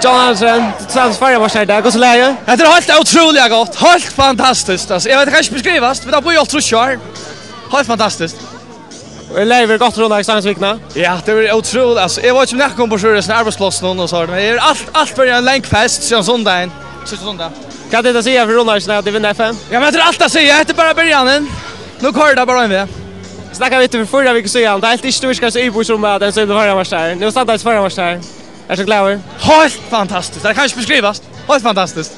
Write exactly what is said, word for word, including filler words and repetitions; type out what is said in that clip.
John Hansen, Sands Føroyamarsdagin í dag, hvussu er lagið? Hetta er heilt ótrúliga gott, heilt fantastiskt. Altso, eg veit, tað kann ikki beskrivast, vit hava bíðað í hálvtrýss ár. Heilt fantastiskt. Og er lagið verið gott runnar í Sandsvikna? Ja, tað er ótrúligt. Altso, eg veit ikki um nakar kom burtur úr hesum arbeiðsplássinum og so, men tað er alt, alt verið ein long fest síðan sundagin. Síðsta sunnudag. Hvat er tað at siga fyri runnararnar at tey vinna F M? Ja, men hetta er alt at siga, hetta er bara byrjanin. Nú koyrir tað bara ein veg. Snakkaðu við teg fyri fýra vikur síðan, tá helt ikki tú virkar so yvirboðin um at ein sømur Føroyamarsdagin. Nú standa tey Føroyamarsdagin. Ert tú glaður? Heilt fantastiskt, tað kann ikki beskrivast. Heilt fantastiskt.